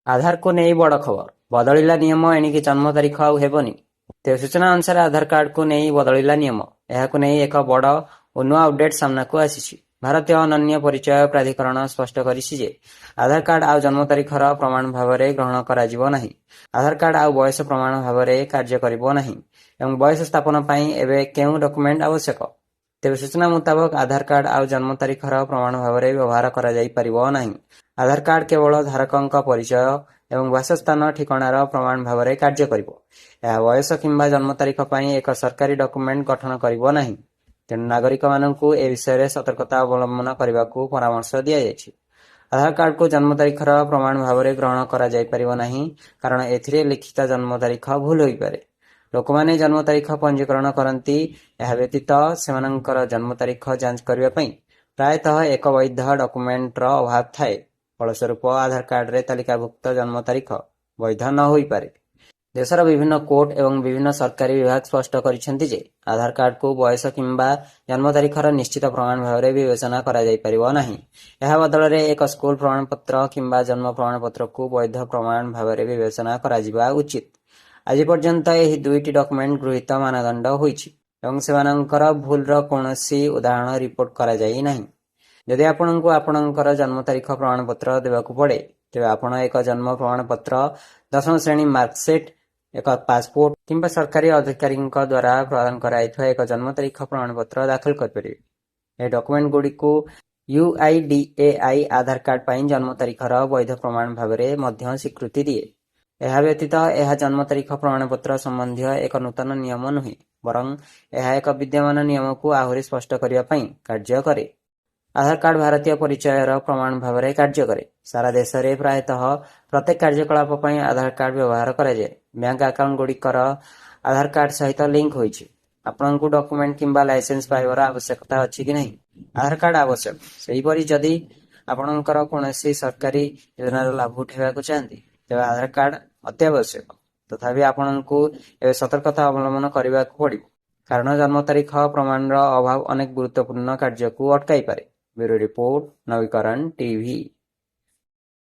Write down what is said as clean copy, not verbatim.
ଆଧାରକୁ ନେଇ ବଡ଼ ଖବର। ବଦଳିଲା ନିୟମ, ଏଣିକି ଜନ୍ମ ତାରିଖ ଆଉ ହେବନି। ତେବେ ସୂଚନା ଅନୁସାରେ, ଆଧାର କାର୍ଡକୁ ନେଇ ବଦଳିଲା ନିୟମ। ଏହାକୁ ନେଇ ଏକ ବଡ଼ ଓ ନୂଆ ଅପଡେଟ୍ ସାମ୍ନାକୁ ଆସିଛି। ଭାରତୀୟ ଅନନ୍ୟ ପରିଚୟ ପ୍ରାଧିକରଣ ସ୍ପଷ୍ଟ କରିଛି ଯେ ଆଧାର କାର୍ଡ ଆଉ ଜନ୍ମ ତାରିଖର ପ୍ରମାଣ ଭାବରେ ଗ୍ରହଣ କରାଯିବ ନାହିଁ। ଆଧାର କାର୍ଡ ଆଉ ବୟସ ପ୍ରମାଣ ଭାବରେ କାର୍ଯ୍ୟ କରିବ ନାହିଁ ଏବଂ ବୟସ ସ୍ଥାପନ ପାଇଁ ଏବେ କେଉଁ ଡକ୍ୟୁମେଣ୍ଟ ଆବଶ୍ୟକ? ତେବେ ସୂଚନା ମୁତାବକ, ଆଧାର କାର୍ଡ ଆଉ ଜନ୍ମ ତାରିଖର ପ୍ରମାଣ ଭାବରେ ବ୍ୟବହାର କରାଯାଇପାରିବ ନାହିଁ। ଆଧାର କାର୍ଡ କେବଳ ଧାରକଙ୍କ ପରିଚୟ ଏବଂ ବାସସ୍ଥାନ ଠିକଣାର ପ୍ରମାଣ ଭାବରେ କାର୍ଯ୍ୟ କରିବ। ଏହା ବୟସ କିମ୍ବା ଜନ୍ମ ତାରିଖ ପାଇଁ ଏକ ସରକାରୀ ଡକ୍ୟୁମେଣ୍ଟ ଗଠନ କରିବ ନାହିଁ। ତେଣୁ ନାଗରିକମାନଙ୍କୁ ଏ ବିଷୟରେ ସତର୍କତା ଅବଲମ୍ବନ କରିବାକୁ ପରାମର୍ଶ ଦିଆଯାଇଛି। ଆଧାର କାର୍ଡକୁ ଜନ୍ମ ତାରିଖର ପ୍ରମାଣ ଭାବରେ ଗ୍ରହଣ କରାଯାଇପାରିବ ନାହିଁ, କାରଣ ଏଥିରେ ଲିଖିତ ଜନ୍ମ ତାରିଖ ଭୁଲ ହୋଇପାରେ। ଲୋକମାନେ ଜନ୍ମ ତାରିଖ ପଞ୍ଜୀକରଣ କରନ୍ତି। ଏହା ବ୍ୟତୀତ ସେମାନଙ୍କର ଜନ୍ମ ତାରିଖ ଯାଞ୍ଚ କରିବା ପାଇଁ ପ୍ରାୟତଃ ଏକ ବୈଧ ଡକ୍ୟୁମେଣ୍ଟର ଅଭାବ ଥାଏ। ଫଳସ୍ୱରୂପ, ଆଧାର କାର୍ଡରେ ତାଲିକାଭୁକ୍ତ ଜନ୍ମ ତାରିଖ ବୈଧ ନ ହୋଇପାରେ। ଦେଶର ବିଭିନ୍ନ କୋର୍ଟ ଏବଂ ବିଭିନ୍ନ ସରକାରୀ ବିଭାଗ ସ୍ପଷ୍ଟ କରିଛନ୍ତି ଯେ ଆଧାର କାର୍ଡକୁ ବୟସ କିମ୍ବା ଜନ୍ମ ତାରିଖର ନିଶ୍ଚିତ ପ୍ରମାଣ ଭାବରେ ବିବେଚନା କରାଯାଇପାରିବ ନାହିଁ। ଏହା ବଦଳରେ ଏକ ସ୍କୁଲ ପ୍ରମାଣପତ୍ର କିମ୍ବା ଜନ୍ମ ପ୍ରମାଣପତ୍ରକୁ ବୈଧ ପ୍ରମାଣ ଭାବରେ ବିବେଚନା କରାଯିବା ଉଚିତ। ଆଜି ପର୍ଯ୍ୟନ୍ତ ଏହି ଦୁଇଟି ଡକ୍ୟୁମେଣ୍ଟ ଗୃହୀତ ମାନଦଣ୍ଡ ହୋଇଛି ଏବଂ ସେମାନଙ୍କର ଭୁଲର କୌଣସି ଉଦାହରଣ ରିପୋର୍ଟ କରାଯାଇ ନାହିଁ। ଯଦି ଆପଣଙ୍କୁ ଆପଣଙ୍କର ଜନ୍ମ ତାରିଖ ପ୍ରମାଣପତ୍ର ଦେବାକୁ ପଡ଼େ, ତେବେ ଆପଣ ଏକ ଜନ୍ମ ପ୍ରମାଣପତ୍ର, 10ମ ଶ୍ରେଣୀ ମାର୍କସିଟ୍, ଏକ ପାସପୋର୍ଟ କିମ୍ବା ସରକାରୀ ଅଧିକାରୀଙ୍କ ଦ୍ୱାରା ପ୍ରଦାନ କରାଯାଇଥିବା ଏକ ଜନ୍ମ ତାରିଖ ପ୍ରମାଣପତ୍ର ଦାଖଲ କରିପାରିବେ। ଏହି ଡକ୍ୟୁମେଣ୍ଟଗୁଡ଼ିକୁ ୟୁଆଇଡିଏଆଇ ଆଧାର କାର୍ଡ ପାଇଁ ଜନ୍ମ ତାରିଖର ବୈଧ ପ୍ରମାଣ ଭାବରେ ମଧ୍ୟ ସ୍ୱୀକୃତି ଦିଏ। ଏହା ବ୍ୟତୀତ ଏହା ଜନ୍ମ ତାରିଖ ପ୍ରମାଣପତ୍ର ସମ୍ବନ୍ଧୀୟ ଏକ ନୂତନ ନିୟମ ନୁହେଁ, ବରଂ ଏହା ଏକ ବିଦ୍ୟମାନ ନିୟମକୁ ଆହୁରି ସ୍ପଷ୍ଟ କରିବା ପାଇଁ କାର୍ଯ୍ୟ କରେ। ଆଧାର କାର୍ଡ ଭାରତୀୟ ପରିଚୟର ପ୍ରମାଣ ଭାବରେ କାର୍ଯ୍ୟ କରେ। ସାରା ଦେଶରେ ପ୍ରାୟତଃ ପ୍ରତ୍ୟେକ କାର୍ଯ୍ୟକଳାପ ପାଇଁ ଆଧାର କାର୍ଡ ବ୍ୟବହାର କରାଯାଏ। ବ୍ୟାଙ୍କ ଆକାଉଣ୍ଟଗୁଡ଼ିକର ଆଧାର କାର୍ଡ ସହିତ ଲିଙ୍କ ହୋଇଛି। ଆପଣଙ୍କୁ ଡକ୍ୟୁମେଣ୍ଟ କିମ୍ବା ଲାଇସେନ୍ସ ପାଇବାର ଆବଶ୍ୟକତା ଅଛି କି ନାହିଁ, ଆଧାର କାର୍ଡ ଆବଶ୍ୟକ। ସେହିପରି ଯଦି ଆପଣଙ୍କର କୌଣସି ସରକାରୀ ଯୋଜନାର ଲାଭ ଉଠାଇବାକୁ ଚାହାନ୍ତି, ତେବେ ଆଧାର କାର୍ଡ ଅତ୍ୟାବଶ୍ୟକ। ତଥାପି ଆପଣଙ୍କୁ ଏବେ ସତର୍କତା ଅବଲମ୍ବନ କରିବାକୁ ପଡ଼ିବ, କାରଣ ଜନ୍ମ ତାରିଖ ପ୍ରମାଣର ଅଭାବ ଅନେକ ଗୁରୁତ୍ୱପୂର୍ଣ୍ଣ କାର୍ଯ୍ୟକୁ ଅଟକାଇପାରେ। ବ୍ୟୁରୋ ରିପୋର୍ଟ, ନବୀକରଣ ଟିଭି।